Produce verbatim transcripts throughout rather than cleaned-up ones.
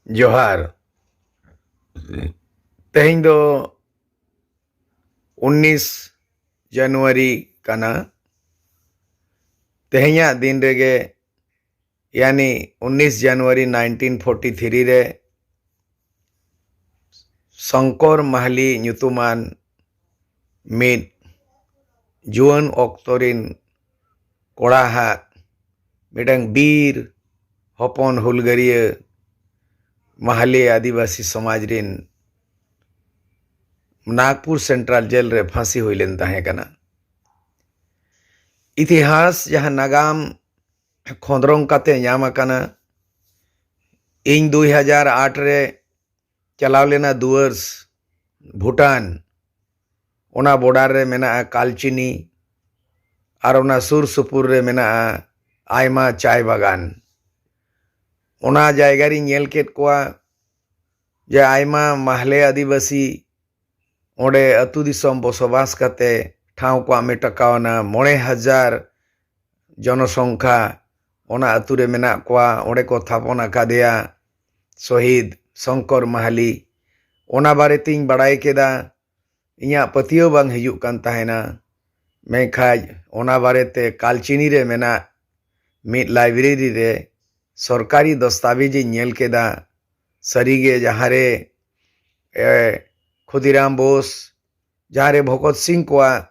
ᱡᱚᱦᱟᱨ᱾ ᱛᱮᱦᱮᱧ ᱫᱚ ᱩᱱᱤᱥ ᱡᱟᱱᱩᱣᱟᱨᱤ ᱠᱟᱱᱟ᱾ ᱛᱮᱦᱮᱧᱟᱜ ᱫᱤᱱ ᱨᱮᱜᱮ, ᱭᱟᱱᱤ ᱩᱱᱤᱥ ᱡᱟᱱᱩᱣᱟᱨᱤ ᱱᱟᱭᱤᱱᱴᱤᱱ ᱯᱷᱳᱨᱴᱤ ᱛᱷᱨᱤ ᱨᱮ, ᱥᱚᱝᱠᱚᱨ ᱢᱟᱦᱞᱤ ᱧᱩᱛᱩᱢᱟᱱ ᱢᱤᱫ ᱡᱩᱣᱟᱹᱱ ᱚᱠᱛᱚ ᱨᱤᱱ ᱠᱚᱲᱟ ᱦᱟᱜ ᱢᱤᱫᱴᱟᱝ ᱵᱤᱨ ᱦᱚᱯᱚᱱ ᱦᱩᱞᱜᱟᱹᱨᱤᱭᱟᱹ ᱢᱟᱦᱞᱮ ᱟᱹᱫᱤᱵᱟᱹᱥᱤ ᱥᱚᱢᱟᱡᱽ ᱨᱤᱱ ᱱᱟᱜᱽᱯᱩᱨ ᱥᱮᱱᱴᱨᱟᱞ ᱡᱮᱞ ᱨᱮ ᱯᱷᱟᱸᱥᱤ ᱦᱩᱭ ᱞᱮᱱ ᱛᱟᱦᱮᱸ ᱠᱟᱱᱟ᱾ ᱤᱛᱤᱦᱟᱥ ᱡᱟᱦᱟᱸ ᱱᱟᱜᱟᱢ ᱠᱷᱚᱸᱫᱽᱨᱚᱝ ᱠᱟᱛᱮ ᱧᱟᱢ ᱟᱠᱟᱱᱟ, ᱤᱧ ᱫᱩᱭ ᱦᱟᱡᱟᱨ ᱟᱴ ᱨᱮ ᱪᱟᱞᱟᱣ ᱞᱮᱱᱟ ᱫᱩᱣᱟᱹᱨᱥ, ᱵᱷᱩᱴᱟᱱ᱾ ᱚᱱᱟ ᱵᱚᱰᱟᱨ ᱨᱮ ᱢᱮᱱᱟᱜᱼᱟ ᱠᱟᱞᱪᱤᱱᱤ, ᱟᱨ ᱚᱱᱟ ᱥᱩᱨ ᱥᱩᱯᱩᱨ ᱨᱮ ᱢᱮᱱᱟᱜᱼᱟ ᱟᱭᱢᱟ ᱪᱟᱭ ᱵᱟᱜᱟᱱ᱾ ᱚᱱᱟ ᱡᱟᱭᱜᱟ ᱨᱤᱧ ᱧᱮᱞ ᱠᱮᱫ ᱠᱚᱣᱟ ᱡᱮ ᱟᱭᱢᱟ ᱢᱟᱦᱞᱮ ᱟᱹᱫᱤᱵᱟᱹᱥᱤ ᱚᱸᱰᱮ ᱟᱹᱛᱩ ᱫᱤᱥᱚᱢ ᱵᱚᱥᱚᱵᱟᱥ ᱠᱟᱛᱮ ᱴᱷᱟᱶ ᱠᱚ ᱟᱢᱮᱴ ᱟᱠᱟᱣᱱᱟ᱾ ᱢᱚᱬᱮ ᱦᱟᱡᱟᱨ ᱡᱚᱱᱚᱥᱚᱝᱠᱷᱟ ᱚᱱᱟ ᱟᱹᱛᱩ ᱨᱮ ᱢᱮᱱᱟᱜ ᱠᱚᱣᱟ, ᱚᱸᱰᱮ ᱠᱚ ᱛᱷᱟᱯᱚᱱ ᱟᱠᱟᱫᱮᱭᱟ ᱥᱚᱦᱤᱫ ᱥᱚᱝᱠᱚᱨ ᱢᱟᱦᱟᱞᱤ᱾ ᱚᱱᱟ ᱵᱟᱨᱮ ᱛᱤᱧ ᱵᱟᱲᱟᱭ ᱠᱮᱫᱟ᱾ ᱤᱧᱟᱹᱜ ᱯᱟᱹᱛᱭᱟᱹᱣ ᱵᱟᱝ ᱦᱤᱡᱩᱜ ᱠᱟᱱ ᱛᱟᱦᱮᱱᱟ᱾ ᱢᱮᱱᱠᱷᱟᱡ ᱚᱱᱟ ᱵᱟᱨᱮᱛᱮ ᱠᱟᱞᱪᱤᱱᱤ ᱨᱮ ᱢᱮᱱᱟᱜ ᱢᱤᱫ ᱞᱟᱭᱵᱨᱮᱨᱤ ᱨᱮ ᱥᱚᱨᱠᱟᱨᱤ ᱫᱚᱥᱛᱟᱵᱮᱡᱽ ᱤᱧ ᱧᱮᱞ ᱠᱮᱫᱟ᱾ ᱥᱟᱹᱨᱤᱜᱮ ᱡᱟᱦᱟᱸᱨᱮ, ᱮ, ᱠᱷᱩᱫᱤᱨᱟᱢ ᱵᱳᱥ, ᱡᱟᱦᱟᱸᱨᱮ ᱵᱷᱚᱜᱚᱛ ᱥᱤᱝ ᱠᱚᱣᱟᱜ,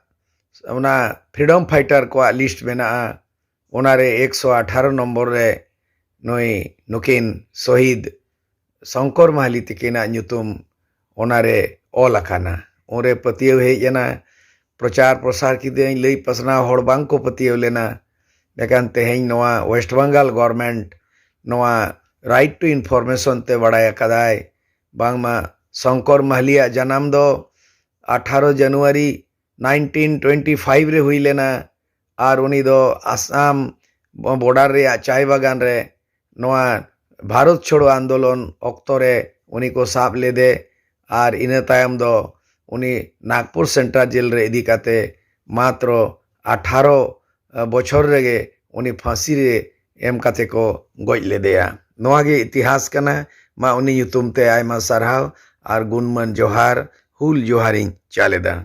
ᱚᱱᱟ ᱯᱷᱨᱤᱰᱚᱢ ᱯᱷᱟᱭᱴᱟᱨ ᱠᱚᱣᱟᱜ ᱞᱤᱥᱴ ᱢᱮᱱᱟᱜᱼᱟ, ᱚᱱᱟᱨᱮ ᱮᱠᱥᱚ ᱟᱴᱷᱟᱨᱚ ᱱᱚᱢᱵᱚᱨ ᱨᱮ ᱱᱩᱭ, ᱱᱩᱠᱤᱱ ᱥᱚᱦᱤᱫ ᱥᱚᱝᱠᱚᱨ ᱢᱟᱦᱟᱞᱤ ᱛᱤᱠᱤᱱᱟᱜ ᱧᱩᱛᱩᱢ ᱚᱱᱟᱨᱮ ᱚᱞ ᱟᱠᱟᱱᱟ᱾ ᱩᱱᱨᱮ ᱯᱟᱹᱛᱭᱟᱹᱣ ᱦᱮᱡ ᱮᱱᱟ, ᱯᱨᱚᱪᱟᱨ ᱯᱨᱚᱥᱟᱨ ᱠᱤᱫᱟᱹᱧ, ᱞᱟᱹᱭ ᱯᱟᱥᱱᱟᱣ ᱦᱚᱲ ᱵᱟᱝ ᱠᱚ ᱯᱟᱹᱛᱭᱟᱹᱣ ᱞᱮᱱᱟ᱾ ᱢᱮᱱᱠᱷᱟᱱ ᱛᱮᱦᱮᱧ ᱱᱚᱣᱟ ᱳᱭᱮᱥᱴ ᱵᱟᱝᱜᱟᱞ ᱜᱚᱨᱢᱮᱱᱴ ᱱᱚᱣᱟ ᱨᱟᱭᱤᱴ ᱴᱩ ᱤᱱᱯᱷᱚᱨᱢᱮᱥᱚᱱ ᱛᱮ ᱵᱟᱲᱟᱭ ᱟᱠᱟᱫᱟᱭ, ᱵᱟᱝᱢᱟ ᱥᱚᱝᱠᱚᱨ ᱢᱟᱦᱟᱞᱤᱭᱟᱜ ᱡᱟᱱᱟᱢ ᱫᱚ ᱟᱴᱷᱟᱨᱚ ᱡᱟᱱᱩᱣᱟᱨᱤ ᱱᱟᱭᱤᱱᱴᱤᱱ ᱴᱩᱭᱮᱱᱴᱤ ᱯᱷᱟᱭᱤᱵᱷ ᱨᱮ ᱦᱩᱭ ᱞᱮᱱᱟ᱾ ᱟᱨ ᱩᱱᱤ ᱫᱚ ᱟᱥᱟᱢ ᱵᱚᱰᱟᱨ ᱨᱮᱭᱟᱜ ᱪᱟᱭ ᱵᱟᱜᱟᱱ ᱨᱮ ᱱᱚᱣᱟ ᱵᱷᱟᱨᱚᱛ ᱪᱷᱳᱲᱳ ᱟᱱᱫᱳᱞᱚᱱ ᱚᱠᱛᱚ ᱨᱮ ᱩᱱᱤ ᱠᱚ ᱥᱟᱵ ᱞᱮᱫᱮ᱾ ᱟᱨ ᱤᱱᱟᱹ ᱛᱟᱭᱚᱢ ᱫᱚ ᱩᱱᱤ ᱱᱟᱜᱽᱯᱩᱨ ᱥᱮᱱᱴᱨᱟᱞ ᱡᱮᱞ ᱨᱮ ᱤᱫᱤ ᱠᱟᱛᱮ ᱢᱟᱛᱨᱚ ᱟᱴᱷᱟᱨᱚ ᱵᱚᱪᱷᱚᱨ ᱨᱮᱜᱮ ᱩᱱᱤ ᱯᱷᱟᱸᱥᱤ ᱨᱮ ᱮᱢ ᱠᱟᱛᱮ ᱠᱚ ᱜᱚᱡ ᱞᱮᱫᱮᱭᱟ᱾ ᱱᱚᱣᱟ ᱜᱮ ᱤᱛᱤᱦᱟᱥ ᱠᱟᱱᱟ᱾ ᱢᱟ ᱩᱱᱤ ᱧᱩᱛᱩᱢ ᱛᱮ ᱟᱭᱢᱟ ᱥᱟᱨᱦᱟᱣ ᱟᱨ ᱜᱩᱱᱢᱟᱱ ᱡᱚᱦᱟᱨ, ᱦᱩᱞ ᱡᱚᱦᱟᱨᱤᱧ ᱪᱟᱞᱮᱫᱟ᱾